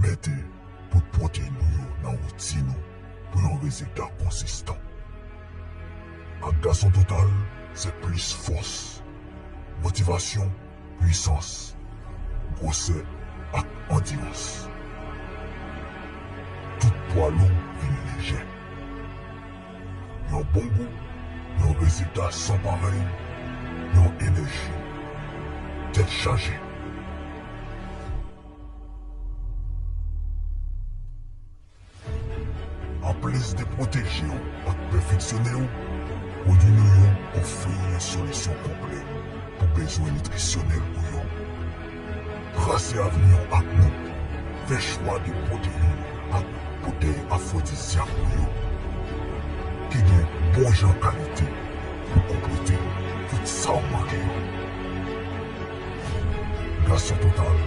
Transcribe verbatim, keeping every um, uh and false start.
Ede pou pwoteje nou yo nan woutin ou pou yon rezilta konsistan. Ak Gason Total, se plis fòs, motivasyon, pwisans, gwosè ak andirans. Tout pwa lou vin lejè. Yon bon gou, yon rezilta san parèy, yon enèji tèt chaje. Anplis de pwoteje w ak pèfeksyone w, pwodui nou yo ofri yon solisyon konplè pou bezwen nitrisyonèl ou yo. Trase avni w ak nou. Fè chwa de pwoteyin ak bouteyi afwodizyak nou yo, ki gen bon jan kalite pou konplete tout sa w manke yo. Gason Total,